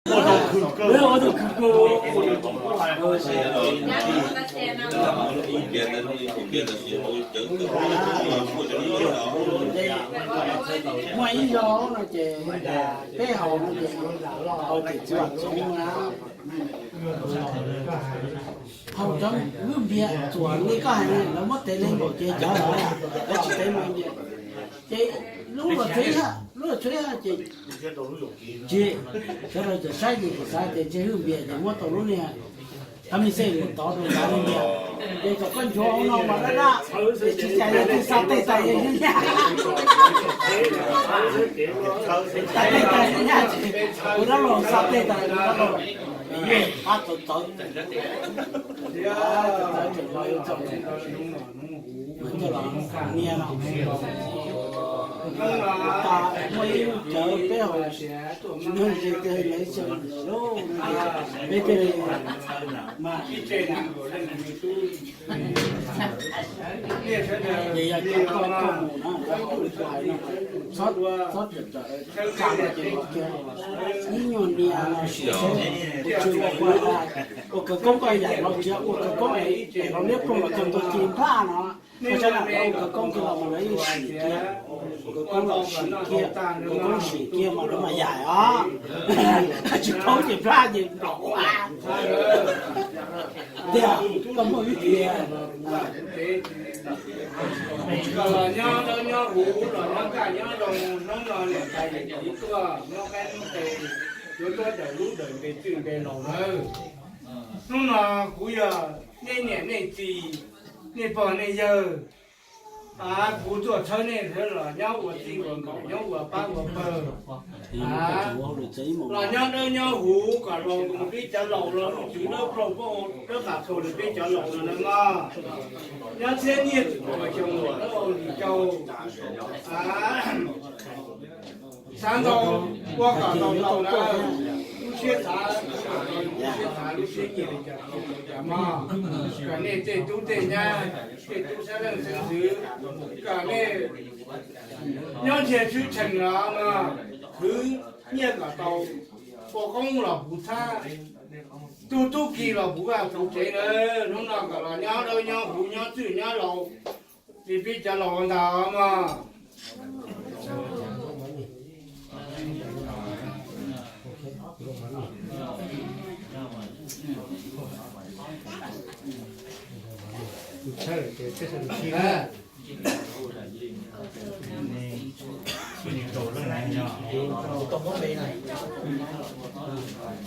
Muaj ib zaug no ces peb haus no ces haus tim txiv Vam Txoov na. Haus cov lub npias txuas li koj hais, lawv muab tev li npaum ces cov lawv tsis tev mas npias. Ces lub los tshuav ib, lub los tshuav ib ces tsis, cov lawv txawm saib ces txawm xav tias ntshe hwj npias ces muab tau lub niag qab me xej mus tov rau nrad li npias. Ces kom koj nchuav hauv no mas daj daj, ces tsis cas yog twb xa tej tas yog nyab nyab. Xa tej tas yog nyab ces kuv dab laug xa tej tas kuv dab laug, yeej qab txawv txawv. Muaj ib lub cawv peb haus, tsis muaj ze tiag lawv tseem, peb thiaj li mas, ces yog cov koj koj mus na, txhob, txhob tawm tawm tsa no ces los kiag, ib nyuag nias no sim seb, kuv tsis ua ua ua khawv koob koj yam los kiag ua khawv koob es los liab ploog los cog ntua ci nplaj no. Koj saib na, lawv ua khawv koob kiag los mas lawv yeej sim kiag, ua khawv koob los sim kiag, khawv koob sim kiag mas lawv mas yaim os. Tsis paub ces plab ces nplaum ua tiag, koj muaj vib tiag. Los nyob dawb nyob huv, los nyob kaj nyob zoo, hnub no niam tais yawm txiv tuaj nyob qaib nyob qe, yuav tuaj dawm lub dawm npe txwj npe laus nawb. Hnub no kuv yog nej niam nej txiv, nej pog nej yawg, kuv tuaj tshawb nej sawv los nyob ua txij ua nkawm, nyob ua pab ua pawg, los nyob dawb nyob huv kom los mus peb cov laus los lub tswv dawb plaug pab dawb qas txhua li peb cov laus no na mog. Nyob txhiab nyiaj txwm puas xyoo los dawb ua lis rau. Xav ntau ua kom tau ntau na, lub siab xav, lub siab xav lub siab nyiam li cas tau li cas mog. Kom nej tej tub tej nyab, tej tub sab leej sab xwv, kom nej nyob ntsiag tshwj tshee los mog, khwv nyiaj kom tau, ua qoob los puv txhab, tu tub ki los puv vaj puv tsev na. Hnub no kom los nyob dawb nyob huv nyob txwj nyob laus li peb cov laus ntag mog.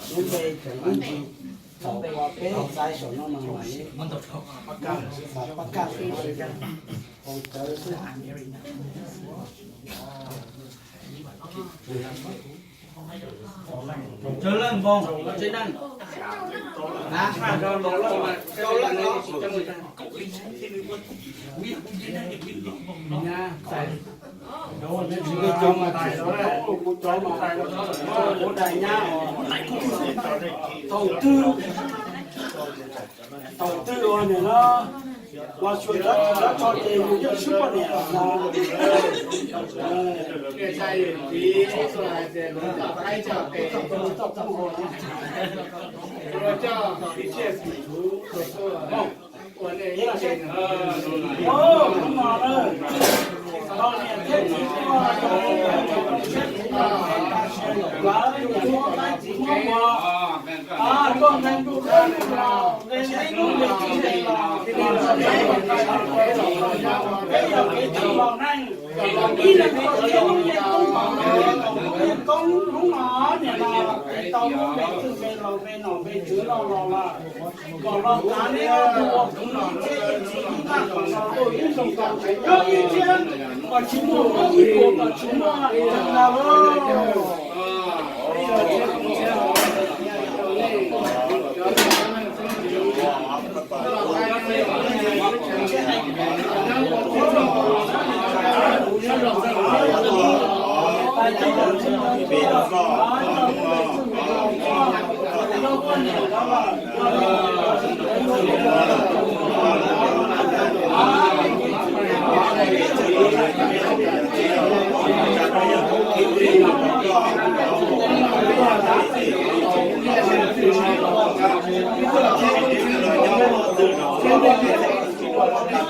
Lub npe tseem ib ntsis thaum uas peb xaiv saum no mas mam li pab kaj, pab kaj, hau cawv xwb. Cawv leej npoo tsev neeg, na, rau leej, rau leej no, cov mas tsis, kuv cov mas, kuv dai nyab os. Thaum twg, thaum twg uas nim no los xyuas cov tsis txhob tso ces yus yeej swb poj niam los ntag. Ib leeg tuaj thiab lub yeej koob hmoov, lub yeej koob hnub no niam no tau lub npe twg npe laus npe nom npe tswv no los lawm, kom los tav neb ob tug ua kwv ib txhiab ib txhiab ib tag kom los ua ib zoo kom tseem nyob ib txhiab, kom tsis muaj mob ib puas kom tsis muaj txeeg ntag lauj.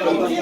Ib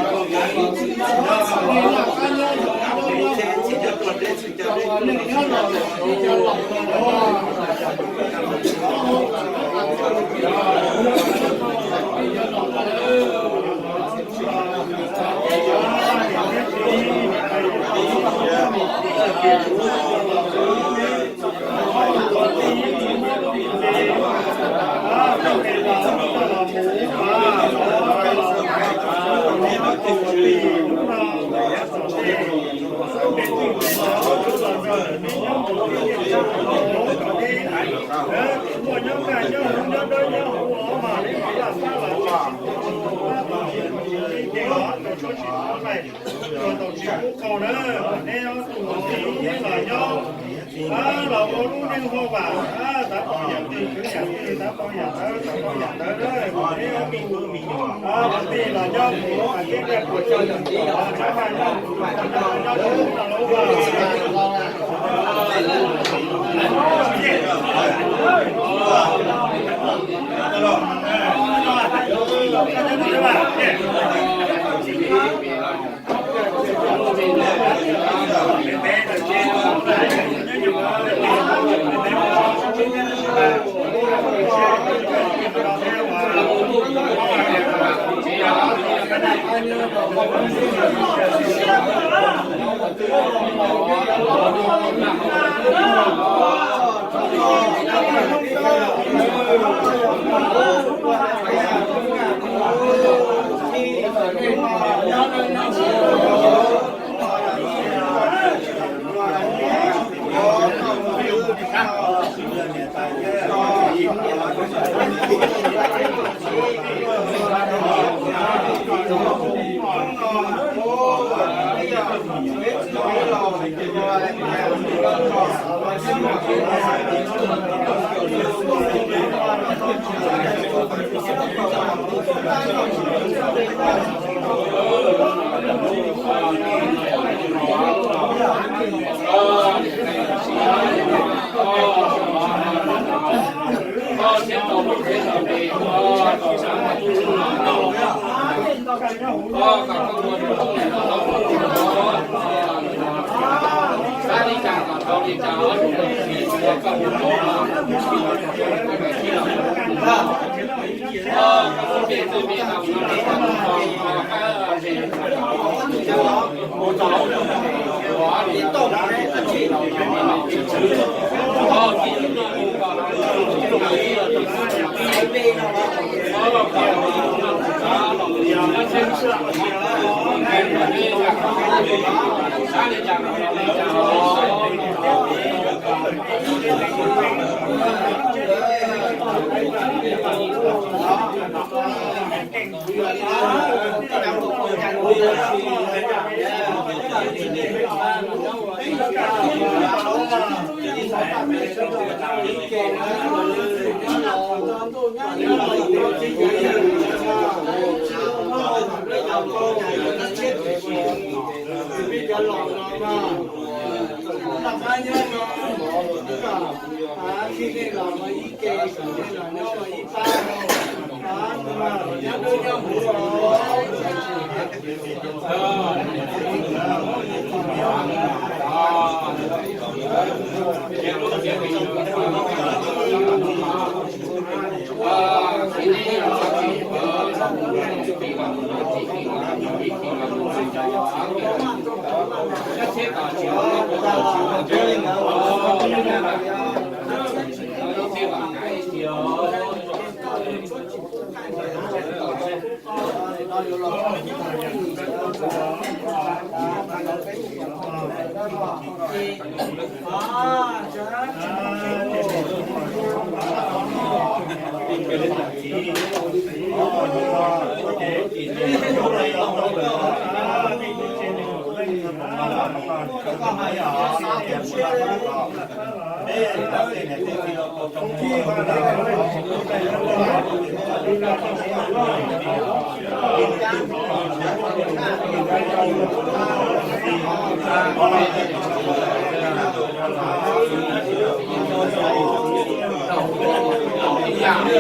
yam li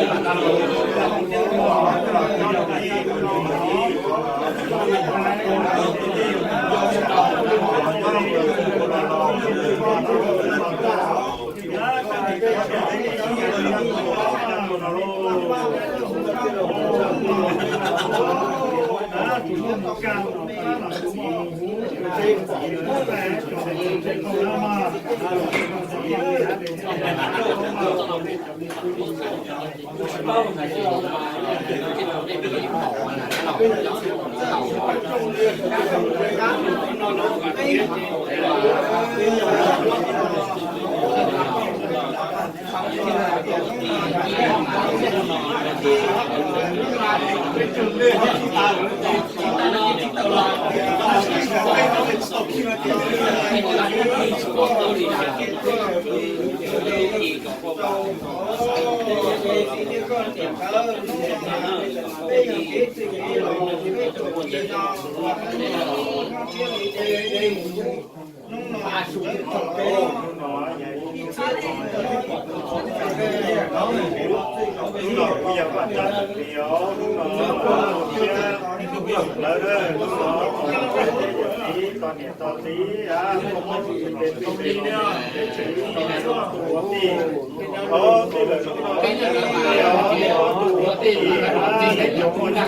no, Hnub no kuv yog vaj tsab tus niam os, hnub no thiab lawv hnub no tau niam tau txiv muaj mob txug tus tes txug tes los tes tswv tau tus ua tij, tau tij lawm hnub no tus ua tij, cov muaj nyob kaj nyob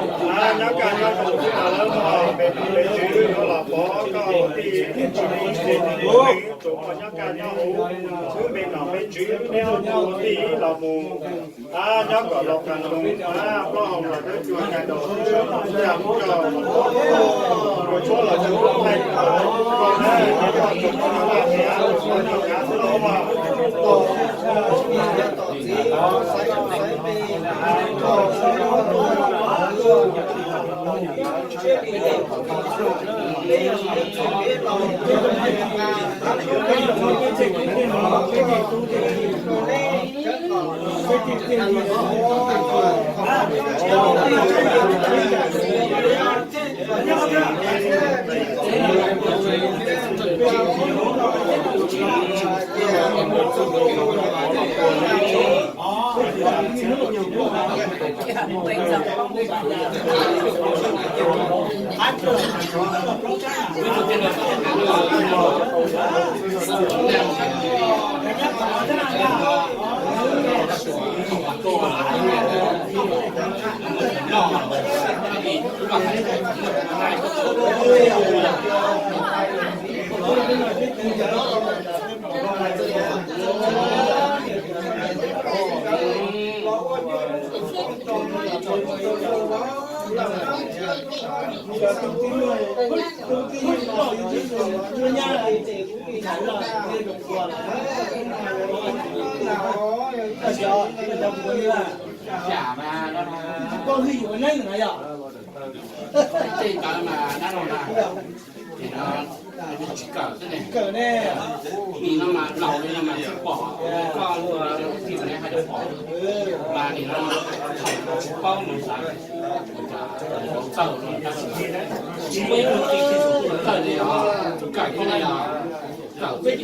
huv, nyob kaj nyob huv txug lawv mog, tes tus tes tswv yuav los pov koj ua tij, tsuas muaj nyob kaj nyob huv, wb me nom me tswv neb ua tij los mus. Nyob kom los qas ntoos, plaub hau los dawb cua, cais daus xwb, caj mus coj, ua tshuab los cua thaij, koj na, koj tsuas muaj noj noj siav, tsuas muaj noj kav xwb lauj. Tej ntawd mas dab laug na, nim no tsis kawm xwb ne. Nim no mas laus li no mas tsis pom, koj ua tij ne hais tias pom, mas nim no thaum tsis paub no xav txawj no tab sis tsis muaj ib tug tij txawj li os, kawm thiaj li os, kawm xwb ces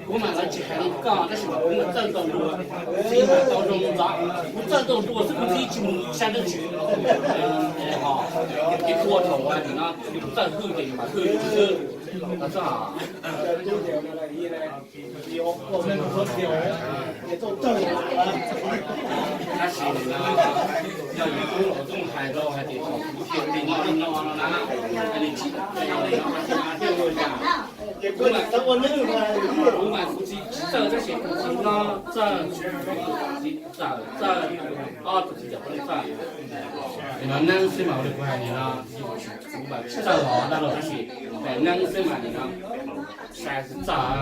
kuv mas lawv tsis hais li koj tab sis mas kuv mas txawj tau dua, txiv mas tau zoo ntxov, kuv txawj tau dua xwb kuv txiv tsis mus sab dab tsi. Ho ces ua thaum nim no txawj hwj ces yus mam hwj xwb. Tab sis no yog yus tub los tub hais rau hais tias thaum kuv tias li no li no no na, nws tsis, kuv mas kuv txiv tsis txawj tab sis kuv txiv no txawj, txiv txawj txawj, ob tug txiv txawj txawj. Nim no neeb xwb mas ua li kuv hais nim no kuv mas tsis txawj os dab laug tab sis neeb xwb mas nim no sai xwb txawj.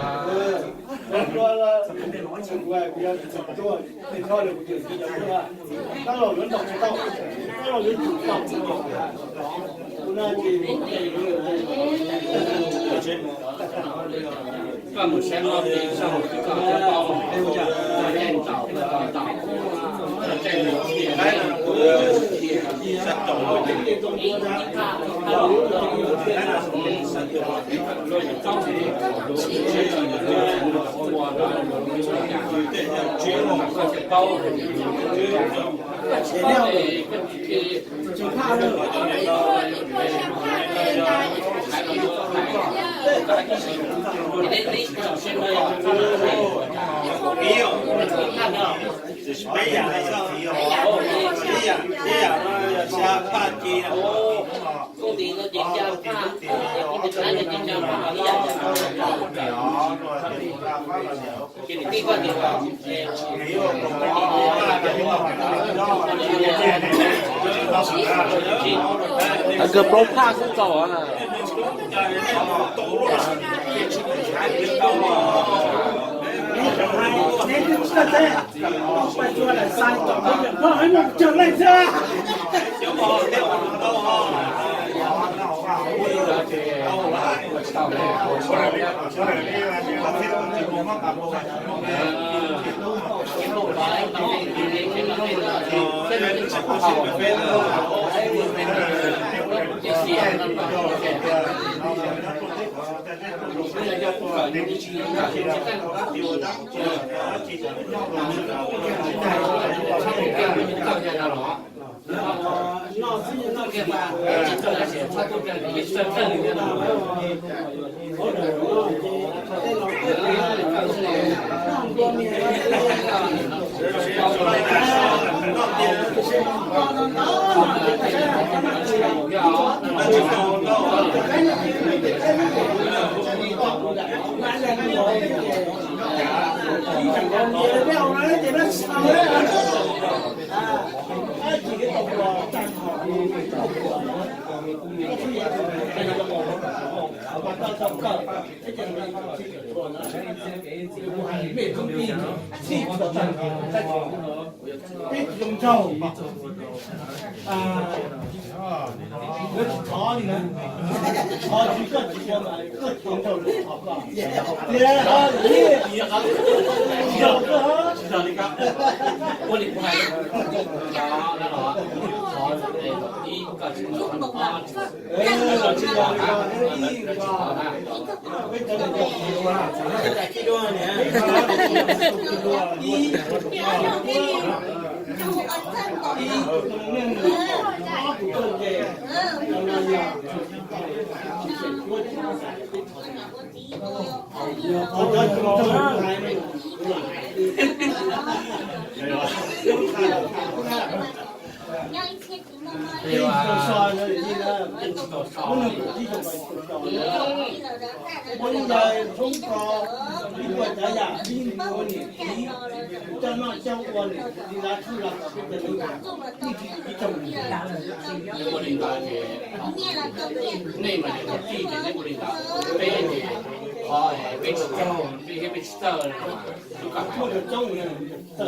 Koj mus saib mob pes tsawg koj twb paub, koj caij ntaus koj tau, koj caij mus thiaj, thiaj, koj paub. Kawg plaub phaj xwb txaus. Peb tsis zoo nraug, yuav tsis thov li na. Thov tsis, koj tsis ua mas koj tsis zoo nraug, thov koj. Tias ho ib, tsis zoo koj. Nej mas yog kwv tij ces nej ua li ntawd, peb ces qhov peb tsis raug, peb thiab peb tsis txawj, tub kam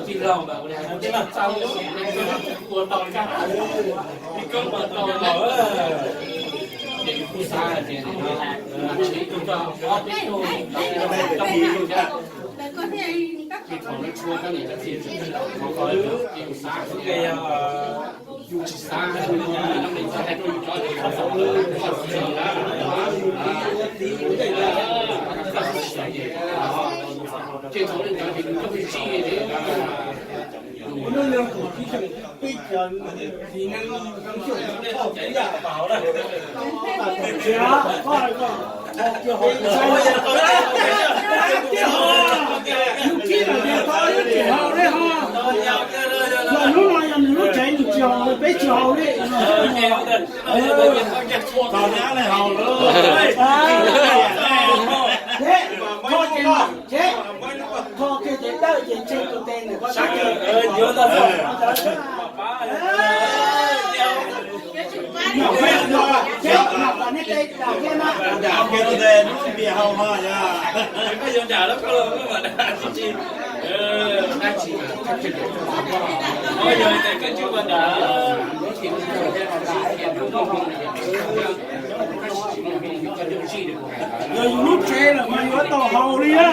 tij laug mas ua li hais tij laug txawj, ua tau li kab, ib koob mas tau lawm. Ces yus kuj xav hais tias tsis ib tug txog ob peb tug, tau ib tug thiab. Ces thaum no tshuav koj niam koj txiv tseem tsis tau qhov ko, ces yus xav hais tias yus tsis xav hais, yus tsis xav hais rau yus cov, ces thaum li ntawd ces yus cov me ntsis Hnub no yog nws lub tsev nws tsis haus, peb tsis haus li. Tau nyab li haus lawm. Tsev, tsev, kho kiag ces dawj ces tseg tus tes nws ko sab. Yog yus lub tsev lawm mas yuav tau haus li na.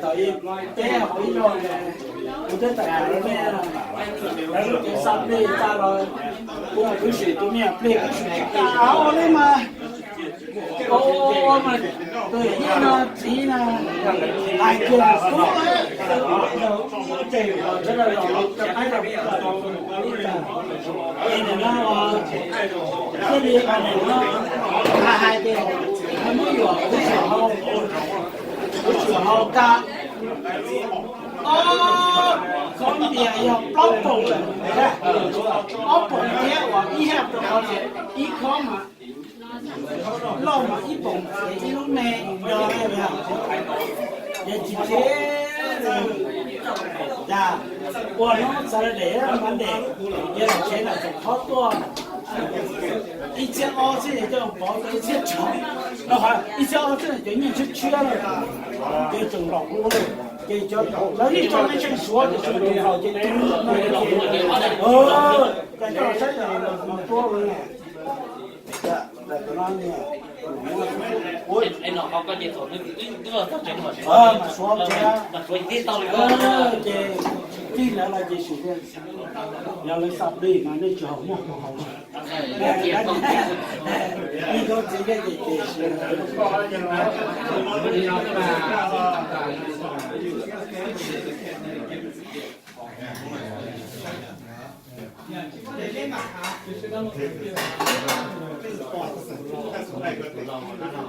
Tom ib, peb hauv ib zog, kuv twb tawm hais rau nej, lawv lub cev xa plig tag los, kuv mus kwv sim tus me nyuam plig kwv sim tsis kam haus li mas. Ua mas tus yawm yij no txiv na, hais kiag tub, sawv daws los rau qaib rau, es nim no thiaj li nim no hais tias muab yuam kuv tsis haus, kuv tsis haus kab. Ob khob npias yog plaub poom, ob poom thiab uas ib haj rau qhov tias ib khob mas loj mas ib poom ces ib lub me yog, yog tsis tsev. Cas ua hnub Saturday Monday, yog los tsev los tseem khob tuaj ib txhiab ob xwb es coj pov tau ib txhiab tsov, ib txhiab ob xwb cov nyiaj tshiab tshiab lawm, ces tseem laus ua lawm. Ces cov lawv yeej tso me tseem suav tiam sis tseem laus ces tus no ces coj los saib los tuab lawm. Mas suav tsev, ces tij lawv los ces sim, yog lawv xa plig mas nej tsis haus muaj haus. Ib koj txiv thiab ces ces sim.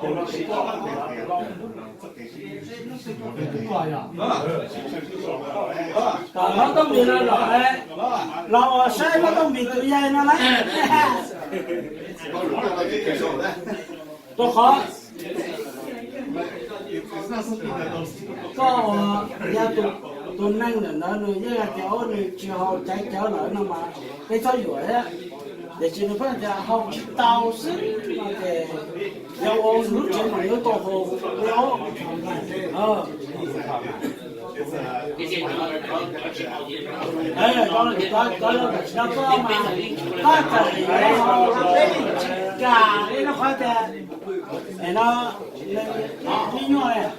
Kom Hlob Tooj Npis no los, los ua saib Hlob Tooj Npis tus yawg no lauj. Rau qhov koj uas yog tus neeg ntawm ntawd nws yeej hais tias nws tsis haus caiv cawv lawm no mas peb txhob yuam thiab. Tiam sis nws pheej tias haus tsis tau xwb no ces yog ua nws lub tsev mas yuav tau haus li os. Cov, cov, cov tsis tau koj mas koj txawm yuav haus los peb yeej tsis kam li, rau qhov tias no, me nyuam